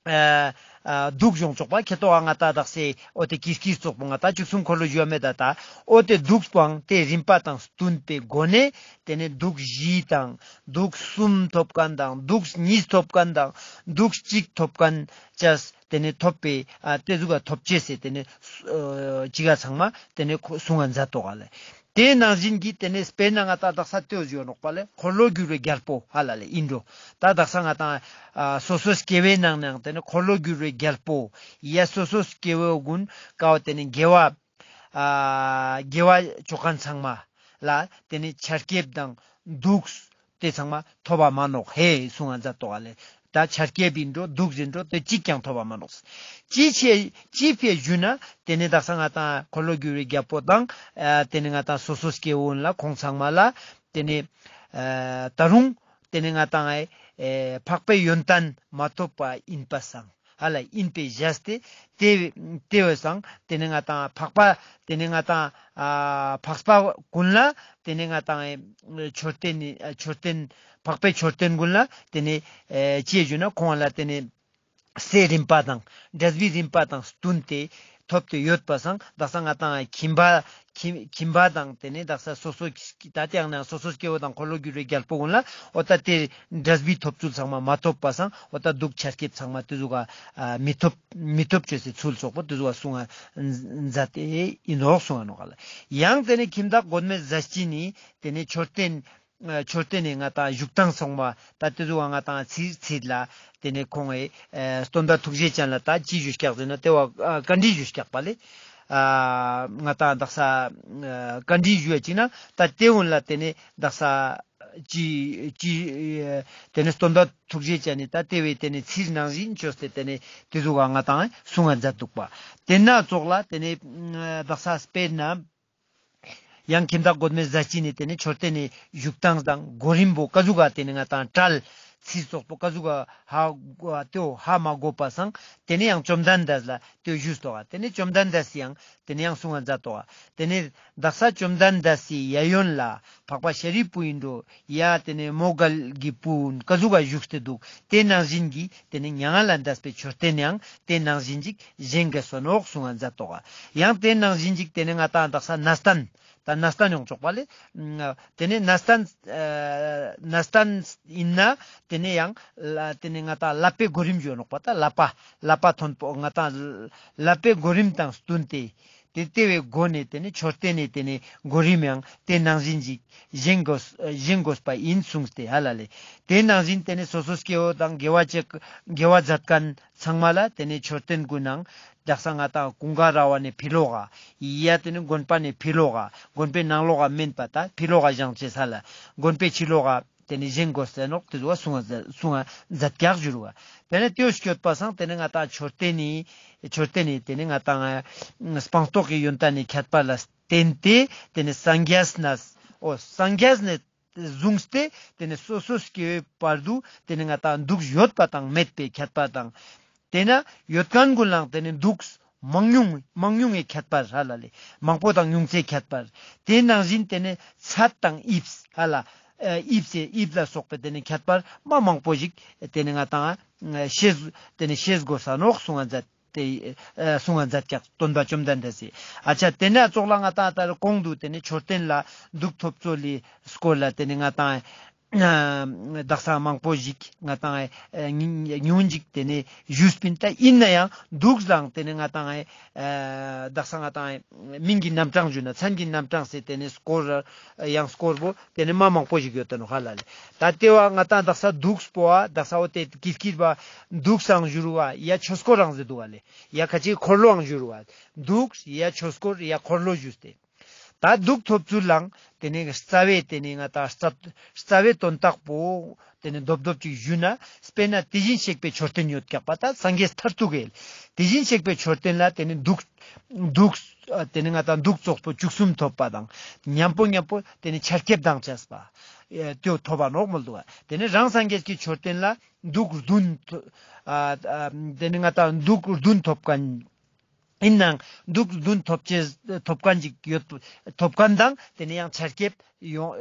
ཨ་ཨ་དུག་ཡོང་ཆོག་པ་ཁེ་ཏོ་ཨ་ང་ཏང་དག་ས་འོ་ཏེ་ཀིར་ཀིར་ཙོགས་པོ་ང་ཏང་བཅུ་གསུམ་འཁོར་ལོ་ཞུ་བ་མེད་ད་ད། འོ་ཏེ་དུག་པོའང་ཏེ་རིམ་པ་དང་བསྟུན་པའི་སྒོ་ནས་ཏེ་ནེ་དུག་བཞི་དང་དུག་གསུམ་ཐོབ་ཁན་དང་དུག་གཉིས་ཐོབ་ཁན་དང་དུག་གཅིག་ཐོབ་ཁན་ཅས་ཏེ་ནེ་ཐོབ་པའི་ཨ་ཏེ་ཟུག་ག་ཐོབ་ཅེས་སི་ཏེ་ནེ་ཨ་ཅི་ག་ཚང་མ་ཏེ་ནེ་ཁོ་གསུང་ང་མཛད་དོག་ག་ལེ། ཏེ་ནང་བཞིན་གྱི་ཏེ་ནེ་དཔེར་ན་ང་ཏང་དག་ས་ཏེའོ་ཞུ་ནོག་པ་ལེ། འཁོར་ལོ་སྒྱུར་བའི་རྒྱལ་པོ་ཧ་ལ་ལེ་ཨིན་འགྲོ། ད་དག་ས་ང་ཏང་ཨ་སོ་སོ་སྐྱེ་བོའི་ནང་ནའང་ཏེ་ནེ་འཁོར་ལོ་སྒྱུར་བའི་རྒྱལ་པོ་ཡ་སོ་སོ་སྐྱེ་བོ་གུན་ཀའོ་ཏེ་ནེ་དགེ་བ་ཨ་དགེ་བ་ཅོ་ཁན་ཚང་མ་ལ་ཏེ་ནེ་ཆར་སྐྱེབས་དང་དུག་ཏེ་ཚང་མ་ཐོབ་པ་མ་ནོག་ཧེ་གསུང་ང་མཛད་དོག་ག་ལེ། ད་ཆར་སྐྱེབས་ཨིན་འགྲོ་དུག་ཨིན་འགྲོ་ཏེ་གཅིག་ཀྱང་ཐོབ་པ་མ་ནོག། ཅི་ཕི་ཅི་ཕི་ཞུ་ན་ཏེ་ནེ་དག་ས་ང་ཏང་འཁོར་ལོ་སྒྱུར་བའི་རྒྱལ་པོ་དང་ཨ་ཏེ་ནེ་ང་ཏང་སོ་སོ་སྐྱེ་བོ་ལ་ཁོང་ཚང་མ་ལ་ཏེ་ནེ་ཨ་ད་རུང་ཏེ་ནེ་ང་ཏང་ཨེ་འཕགས་པའི་ཡོན་ཏན་མ་ཐོབ་པ་ཨིན་པ་སང་ཧ་ལ་ཨིན་པའི་བཞེས་ཏེ་ཏེ་ཏེ་བས་སང་ཏེ་ནེ་ང་ཏང་འཕགས་པ་ཏེ་ནེ་ང་ཏང་ཨ་འཕགས་པ་གུན་ལ་ཏེ་ནེ་ང་ཏང་ཨེ་མཆོད་རྟེན་ནི་ཨ་མཆོད་རྟེན་འཕགས་པའི་མཆོད་རྟེན་གུན་ལ་ཏེ་ནེ་ཨེ་ཅི་ཞུ་ན་ཁོང་ལ་ཏེ་ནེ་སའི་རིམ་པ་དང་འབྲས་བུའི་རིམ་པ་དང་བསྟུན་ཏེ་ཐོབ་སྟེ་ཡོད་པ་སང་དག་ས་ང་ཏང་ཁྱིམ་པ་ཁྱིམ་ཁྱིམ་པ་དང་ཏེ་ནེ་དག་ས་སོ་སོ་ད་ཏེ་ཡང་ན་སོ་སོ་སྐྱེ་བོ་དང་འཁོར་ལོ་སྒྱུར་བའི་རྒྱལ་པོ་གུན་ལ་འོ་ད་ཏེ་འབྲས་བུའི་ཐོབ་ཚུལ་ཚང་མ་མ་ཐོབ་པ་སང་འོ་ད་དུག་ཆར་སྐྱེབས་ཚང་མ་ཏེ་ཟུག་ག་ཨ་མི་ཐོབ་མི་ཐོབ་ཅེས་སི་ཚུལ་སོགས་པོ་ཏེ་ཟུག་ག་གསུང་ང་མཛད་དེ་ཨིན་ནོག་གསུང་ང་ནོག་ག་ལེ། ཡང་ཏེ་ནེ་ཁྱིམ་བདག་མགོན་མེད་ཟས་སྦྱིན་ནི་ཏེ་ནེ་མཆོད་རྟེན་ཨ་མཆོད་རྟེན་ནི་ང་ཏང་བཞུགས་སྟངས་སོང་བ་ད་ཏེ་ཟུག་ག་ང་ཏང་ཚིར་ཚིར་ལ་ཏེ་ནེ་ཁོང་ཨེ་ཨ་སྟོན་པ་ཐུགས་རྗེ་ཅན་ལ་ད་ཅི་ཞུས་ཀྱག་ཟེར་ན་ཏེ་བ་ཨ་བཀའ་འདྲི་ཞུས་ཀྱག་པ་ལེ། ཨ་ང་ཏང་དག་ས་ཨ་བཀའ་འདྲི་ཞུ་བ་ཅིག་ན་ད་ཏེ་གུན་ལ་ཏེ་ནེ་དག་ས་ཅི་ཅི་ཨ་ཏེ་ནེ་སྟོན་པ་ཐུགས་རྗེ་ཅན་ནི་ད་ཏེ་བས་ཏེ་ནེ་ཚིར་ནང་བཞིན་ཅོས་ཏེ་ཏེ་ནེ་ཏེ་ཟུག་ག་ང་ཏང་གསུང་ང་མཛད་དུག་པ། ཏེ་ན་ཙོགས་ལ་ཏེ་ནེ་ཨ་དག་ས་དཔེར་ན་ཡང་ཁྱིམ་བདག་མགོན་མེད་ཟས་སྦྱིན་ནི་ཏེ་ནེ་མཆོད་རྟེན་ནི་བཞུགས་སྟངས་དང་གོ་རིམ་པོ་ཀ་ཟུག་ག་ཏེ་ནེ་ང་ཏང་གྲལ་ཚིར་སོགས་པོ་ཀ་ཟུག་ག་ཧ་གོ་ཏེའོ་ཧ་མ་གོ་པ་སང་ཏེ་ནེ་ཡང་བཅོམ་ལྡན་འདས་ལ་ཏེའོ་ཞུས་ཏོག་ག། ཏེ་ནེ་བཅོམ་ལྡན་འདས་སི་ཡང་ཏེ་ནེ་ཡང་གསུང་ང་མཛད་དོག་ག། ཏེ་ནེ་དག་ས་བཅོམ་ལྡན་འདས་སི་གཡས་གཡོན་ལ་འཕགས་པ་ཤཱ་རིའི་བུ་ཨིན་འགྲོ་ཡ་ཏེ་ནེ་མོའུ་འགལ་གྱི་བུ་ཀ་ཟུག་ག་བཞུགས་ཏེ་དུག། ཏེ་ནང་བཞིན་གྱི་ཏེ་ནེ་མྱ་ངན་ལས་འདས་པའི་མཆོད་རྟེན་ཡང་ཏེ་ནང་བཞིན་ཅིག་བཞེངས་དགོས་སོ་ནོག་གསུང་ང་མཛད་དོག་ག། ཡང་ཏེ་ནང་བཞིན་ཅིག་ཏེ་ནེ་ང་ཏང་དག་ས་གནས་བརྟན་ད་གནས་བརྟན་ཡོང་ཆོག་པ་ལེ། ཏེ་ནེ་གནས་བརྟན་ཨ་གནས་བརྟན་ཨིན་ན་ཏེ་ནེ་ཡང་ལ་ཏེ་ནེ་ང་ཏང་བསླབ་པའི་གོ་རིམ་ཞུ་ནོག་པ་ད་བསླབ་པ་བསླབ་པ་མཐོན་པོ་ང་ཏང་བསླབ་པའི་གོ་རིམ་དང་བསྟུན་ཏེ་ཏེ་ཏེ་བའི་སྒོ་ནས་ཏེ་ནེ་མཆོད་རྟེན་ནི་ཏེ་ནེ་གོ་རིམ་ཡང་ཏེ་ནང་བཞིན་ཅིག་བཞེངས་དགོས་བཞེངས་དགོས་པ་ཨིན་གསུངས་ཏེ་ཧ་ལ་ལེ། ཏེ་ནང་བཞིན་ཏེ་ནེ་སོ་སོ་སྐྱེ་བོ་དང་དགེ་བ་བྱེད་དགེ་བ་མཛད་མཁན་ཚང་མ་ལ་ཏེ་ནེ་མཆོད་རྟེན་གུན་ནང་དག་ས་ང་ཏང་ཀུན་དགའ་ར་བ་ནེ་ཕི་ལོག་ག་ཡ་ཏེ་ནེ་དགོན་པ་ནེ་ཕི་ལོག་ག་དགོན་པའི་ནང་ལོག་ག་མེན་པ་ད་ཕི་ལོག་ག་བཞེངས་ཅེས་ཧ་ལ་དགོན་པའི་ཕྱི་ལོག་ག་ཏེ་ནེ་བཞེངས་དགོས་ཟེར་ནོག་ཏེ་ཟུག་གསུང་ང་མཛད་གསུང་ང་མཛད་ཀྱག་ཞུ་རུ་བ། ཏེ་ནེ་ཏེའོ་སྐྱོད་པ་སང་ཏེ་ནེ་ང་ཏང་མཆོད་རྟེན་ནི་མཆོད་རྟེན་ནི་ཏེ་ནེ་ང་ཏང་ཨ་སྤངས་རྟོགས་ཀྱི་ཡོན་ཏན་ནི་ཁྱད་པར་ལ་བརྟེན་ཏེ་ཏེ་ནེ་སངས་རྒྱས་ནས་འོ་སངས་རྒྱས་ནས་བཟུང་སྟེ་ཏེ་ནེ་སོ་སོ་སྐྱེ་བོའི་བར་དུ་ཏེ་ནེ་ང་ཏང་དུག་ཡོད་པ་དང་མེད་པའི་ཁྱད་པར་དང་། ཏེ་ནེ་ཡོད་མཁན་གུན་ལའང་ཏེ་ནེ་དུག་མང་ཉུང་མང་ཉུང་གི་ཁྱད་པར་ཧ་ལ་ལེ། མང་པོ་དང་ཉུང་ཙེའི་ཁྱད་པར། ཏེ་ནང་བཞིན་ཏེ་ནེ་ཚད་དང་དབྱིབས་ཧ་ལ་ཨ་དབྱིབས་སི་དབྱིབས་ལ་སོགས་པའི་ཏེ་ནེ་ཁྱད་པར་མ་མང་པོ་ཞིག་ཏེ་ནེ་ང་ཏང་ཨ་ཤེས་ཏེ་ནེ་ཤེས་དགོས་ས་ནོག་གསུང་ང་མཛད་དེ་ཨ་གསུང་ང་མཛད་ཀྱག་སྟོན་པ་བཅོམ་ལྡན་འདས་སི། ཨ་ཅག་ཏེ་ནེ་ཙོགས་ལ་ང་ཏང་ད་རུང་གོང་དུ་ཏེ་ནེ་མཆོད་རྟེན་ལ་དུག་ཐོབ་ཚུལ་ལི་སྐོར་ལ་ཏེ་ནེ་ང་ཏང་ཨ་དག་ས་མང་པོ་ཞིག་ང་ཏང་ཨ་ཉུང་ཉུང་ཞིག་ཏེ་ནེ་ཞུས་པིན། ད་ཨིན་ནའང་དུག་ལའང་ཏེ་ནེ་ང་ཏང་ཨ་དག་ས་ང་ཏང་ཨ་མིང་གི་རྣམ་གྲངས་ཞུ་ན་མཚན་གྱི་རྣམ་གྲངས་སི་ཏེ་ནེ་སྐོར་ཡང་སྐོར་པོ་ཏེ་ནེ་མ་མང་པོ་ཞིག་ཡོད་ཏེ་ནོག་ཧ་ལ་ལེ། ད་ཏེ་བ་ང་ཏང་དག་ས་དུག་པོ་ཨ་དག་ས་འོ་ཏེ་ཀིར་ཀིར་བ་དུག་སང་ཞུ་རུ་བ་ཡ་ཆོས་སྐོར་རང་ཟེར་དུག་ག་ལེ། ཡ་ཁ་ཅིག་འཁོར་ལོའང་ཞུ་རུ་བ་དུག་ཡ་ཆོས་སྐོར་ཡ་འཁོར་ལོ་ཞུས་ཏེ། ད་དུག་ཐོབ་ཚུལ་ལའང་ཏེ་ནེ་རྩ་བའི་ཏེ་ནེ་ང་ཏང་རྩ་རྩ་བའི་དོན་དག་པོ་ཏེ་ནེ་རྡོབ་རྡོབ་ཅིག་ཞུས་ན་དཔེར་ན་དེ་བཞིན་གཤེགས་པའི་མཆོད་རྟེན་ཡོད་ཀྱག་པ་ད་སངས་རྒྱས་མཐར་ཐུག་གི་དེ་བཞིན་གཤེགས་པའི་མཆོད་རྟེན་ལ་ཏེ་ནེ་དུག་དུག་ཨ་ཏེ་ནེ་ང་ཏང་དུག་ཙོགས་པོ་བཅུ་གསུམ་ཐོབ་པ་དང་མཉམ་པོ་མཉམ་པོ་ཏེ་ནེ་ཆར་ཁེབས་དང་བཅས་པ་ཨེ་ཏེའོ་ཐོབ་པ་ནོག་མོལ་དུག་ག། ཏེ་ནེ་རང་སངས་རྒྱས་ཀྱི་མཆོད་རྟེན་ལ་དུག་བདུན་ཐོ་ཨ་ཨ་ཏེ་ནེ་ང་ཏང་དུག་བདུན་ཐོབ་མཁན་ཨིན་ནའང་དུག་བདུན་ཐོབ་ཅེས་ཐོབ་མཁན་ཅིག་ཡོད་ཐོབ་མཁན་དང་ཏེ་ནེ་ཡང་ཆར་ཁེབས་ཡོང་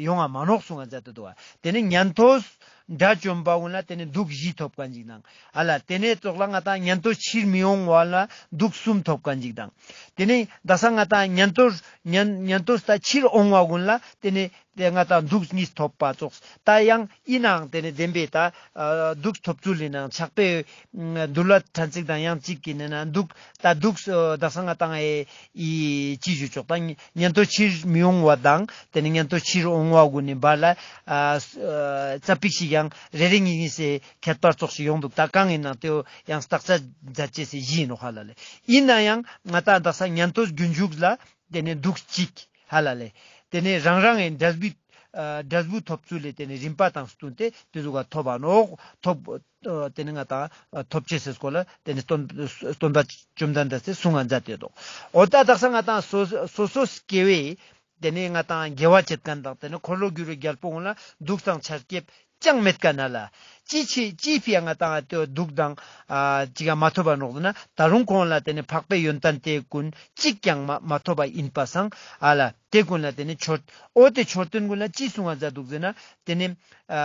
ཡོང་ང་མ་ནོག་གསུང་ང་མཛད་དེ་དུག་ག། ཏེ་ནེ་ཉན་ཐོས་ དགྲ་བཅོམ་པ་གུན་ལ་ཏེ་ནེ་དུག་བཞི་ཐོབ་ཁན་ཅིག་དང་། ཧ་ལ། ཏེ་ནེ་ཙོགས་ལ་ང་ཏང་ཉན་ཐོས་ཕྱིར་མི་འོང་བ་ལ་དུག་གསུམ་ཐོབ་ཁན་ཅིག་དང་། ཏེ་ནེ་དག་ས་ང་ཏང་ཉན་ཐོས་ཉན་ཉན་ཐོས་ད་ཕྱིར་འོང་བ་གུན་ལ་ཏེ་ནེ་ཏེ་ང་ཏང་དུག་གཉིས་ཐོབ་པ་ཙོགས། ད་ཡང་ཨིན་ནའང་ཏེ་ནེ་བདེན་པའི་ད་ཨ་དུག་ཐོབ་ཚུལ་ལི་ནང་ཕྱག་དཔེ་འདུལ་བ་ཕྲན་ཚེགས་དང་ཡང་ཅིག་གི་ནང་ན་དུག་ད་དུག་ཨ་དག་ས་ང་ཏང་ཨེ་ཨི་ཅི་ཞུ་ཆོག་ད་ཉན་ཐོས་ཕྱིར་མི་འོང་བ་དང་ཏེ་ནེ་ཉན་ཐོས་ཕྱིར་འོང་བ་གུན་ནི་བར་ལ་ཨ་ཨ་ཙ་པིག་ཞིག་ཡང་རེ་རེ་གཉིས་གཉིས་སེ་ཁྱད་པར་ཙོགས་ཤིག་ཡོང་དུག། ད་གང་ཨིན་ནའང་ཏེ་ཡང་བརྟག་དཔྱད་མཛད་ཅེས་སི་གཞི་ཨིན་ནོག་ཧ་ལ་ལེ། ཨིན་ནའང་ང་ཏང་དག་ས་ཉན་ཐོས་རྒྱུན་འཇུག་ལ་ཏེ་ནེ་དུག་ཅིག་ཧ་ལ་ལེ། ཏེ་ནེ་རང་རང་ངི་འབྲས་བུ་ཨ་འབྲས་བུ་ཐོབ་ཚུལ་ལེ་ཏེ་ནེ་རིམ་པ་དང་བསྟུན་ཏེ་ཏེ་ཟུག་ག་ཐོབ་པ་ནོག། ཐོབ་ཨ་ཏེ་ནེ་ང་ཏང་ཨ་ཐོབ་ཅེས་སི་སྐོར་ལ་ཏེ་ནེ་སྟོན་སྟོན་པ་བཅོམ་ལྡན་འདས་སི་གསུང་ང་མཛད་དེ་དུག། འོ་ད་དག་ས་ང་ཏང་སོ་སོ་སོ་སྐྱེ་བོའི་ཏེ་ནེ་ང་ཏང་དགེ་བ་བྱེད་ཁན་དང་ཏེ་ནེ་འཁོར་ལོ་སྒྱུར་བའི་རྒྱལ་པོ་གུན་ལ་དུག་དང་ཆར་ཁྱབ་ཅང་མེད་ཁན་ཧ་ལ། ཅི་ཕི་ཅི་ཕི་ཡ་ང་ཏང་ཨ་ཏེ་དུག་དང་ཨ་ཅིག་ག་མ་ཐོབ་པ་ནོག་ཟེར་ན་ད་རུང་ཁོང་ལ་ཏེ་ནེ་འཕགས་པའི་ཡོན་ཏན་ཏེ་གུན་ཅིག་ཀྱང་མ་མ་ཐོབ་པ་ཨིན་པ་སང་ཧ་ལ། ཏེ་གུན་ལ་ཏེ་ནེ་མཆོད་འོ་ཏེ་མཆོད་རྟེན་གུན་ལ་ཅི་གསུང་ང་མཛད་དུག་ཟེར་ན་ཏེ་ནེ་ཨ་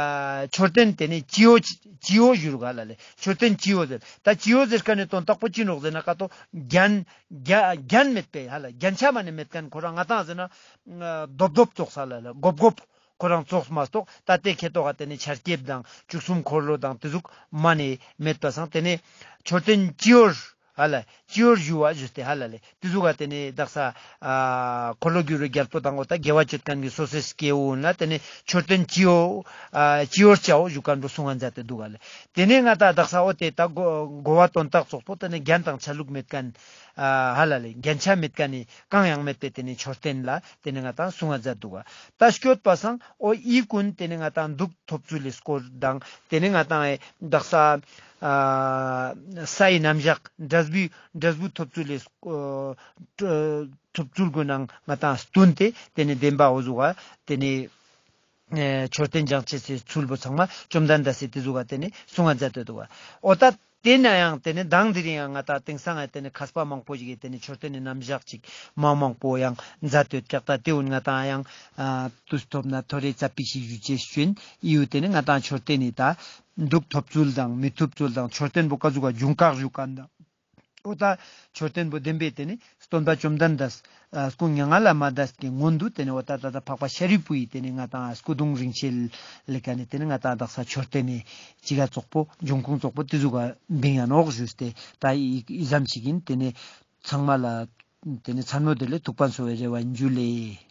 མཆོད་རྟེན་ཏེ་ནེ་སྤྱི་བོ་སྤྱི་བོ་ཞུ་རུག་ཧ་ལ་ལེ། མཆོད་རྟེན་སྤྱི་བོ་ཟེར། ད་སྤྱི་བོ་ཟེར་ཁན་ནི་དོན་དག་པོ་ཅི་ནོག་ཟེར་ན་ཀ་ཏོ་རྒྱན་རྒྱ་རྒྱན་མེད་པའི་ཧ་ལ་རྒྱན་ཆ་མ་ནེ་མེད་ཁན་ཁོ་རང་ང་ཏང་ཟེར་ན་ཨ་རྡོབ་རྡོབ་ཙོགས་ཧ་ལ་ལེ་གོབ་གོབ་ཁོ་རང་ཙོགས་མ་གཏོགས་ད་ཏེ་ཁེ་ཏོག་ག་ཏེ་ནེ་ཆར་ཁྱབ་དང་བཅུ་གསུམ་འཁོར་ལོ་དང་ཏེ་ཟུག་མ་ནེ་མེད་པ་སང་ཏེ་ནེ་མཆོད་རྟེན་སྤྱི་བོར་ཧ་ལ་སྤྱི་བོར་ཞུ་བ་ཞུས་ཏེ་ཧ་ལ་ལེ། ཏེ་ཟུག་ག་ཏེ་ནེ་དག་ས་ཨ་འཁོར་ལོ་སྒྱུར་བའི་རྒྱལ་པོ་དང་འོ་ད་དགེ་བ་བཅོ་ཁན་གི་སོ་སོའི་སྐྱེ་བོ་ལ་ཏེ་ནེ་མཆོད་རྟེན་སྤྱི་བོ་ཨ་སྤྱི་བོར་བྱའོ་ཞུ་ཁན་བོ་གསུང་ང་མཛད་དེ་དུག་ག་ལེ། ཏེ་ནེ་ང་ཏང་དག་ས་འོ་ཏེ་ད་གོ་གོ་བ་དོན་དག་ཙོགས་པོ་ཏེ་ནེ་རྒྱན་དང་ཆ་ལུགས་མེད་ཁན་ཨ་ཧ་ལ་ལེ་རྒྱན་ཆ་མེད་ཁན་ནི་གང་ཡང་མེད་པའི་ཏེ་ནེ་མཆོད་རྟེན་ལ་ཏེ་ནེ་ང་ཏང་གསུང་ང་མཛད་དུག་ག། ད་སྐྱོད་པ་སང་འོ་ཨི་གུན་ཏེ་ནེ་ང་ཏང་དུག་ཐོབ་ཚུལ་ལི་སྐོར་དང་ཏེ་ནེ་ང་ཏང་ཨེ་དག་ས་ཨ་སའི་རྣམ་གཞག་འབྲས་བུ་འབྲས་བུ་ཐོབ་ཚུལ་ལི་སྐོར་ཐོབ་ཚུལ་གུན་ནང་ང་ཏང་བསྟུན་ཏེ་ཏེ་ནེ་བདེན་པ་འོ་ཟུག་ག་ཏེ་ནེ་ཨེ་མཆོད་རྟེན་བཞེངས་ཅེས་སི་ཚུལ་བོ་ཚང་མ་བཅོམ་ལྡན་འདས་སི་ཏེ་ཟུག་ག་ཏེ་ནེ་གསུང་ང་མཛད་དེ་དུག་ག། འོ་ད་ཏེ་ན་ཡང་ཏེ་ནེ་མདང་དེ་རིང་ཡང་ང་ཏང་དེང་སང་ང་ཏེ་ནེ་མཁས་པ་མང་པོ་ཞིག་གི་ཏེ་ནེ་མཆོད་རྟེན་ནི་རྣམ་གཞག་ཅིག་མང་མང་པོ་ཡང་མཛད་དེ་ཡོད་ཀྱག། ད་ཏེ་གུན་ང་ཏང་ཡང་ཨ་དུས་ཐོབ་ན་ཐོ་རེ་ཙ་པིག་ཞིག་ཞུ་ཅེས་ཞུ་ཨིན། ཨི་བོ་ཏེ་ནེ་ང་ཏང་མཆོད་རྟེན་ནི་ད་དུག་ཐོབ་ཚུལ་དང་མི་ཐོབ་ཚུལ་དང་མཆོད་རྟེན་བོ་ཀ་ཟུག་ག་འབྱུང་ཁུངས་ཞུ་ཁན་དང་འོ་ད་མཆོད་རྟེན་བོ་བདེན་པའི་ཏེ་ནེ་སྟོན་པ་བཅོམ་ལྡན་འདས་ཨ་སྐུ་མྱ་ངན་ལས་མ་འདས་ཀྱི་སྔོན་དུ་ཏེ་ནེ་འོ་ད་ད་ད་འཕགས་པ་ཤཱ་རིའི་བུ་ཡི་ཏེ་ནེ་ང་ཏང་སྐུ་གདུང་རིན་ཆེན་ལེ་ཀ་ནེ་ཏེ་ནེ་ང་ཏང་དག་ས་མཆོད་རྟེན་ནི་ཅི་ག་ཙོགས་པོ་འབྱུང་ཁུངས་ཙོགས་པོ་ཏེ་ཟུག་ག་བིང་ང་ནོག་ཞུས་ཏེ་ད་ཨི་ཨི་ཙམ་ཞིག་ཨིན། ཏེ་ནེ་ཚང་མ་ལ་ཏེ་ནེ་མཚན་མོ་དེ་ལ་ཐུགས་ཕན་གསོ་བའི་རེ་བ་ཨིན། ཇུ་ལེ།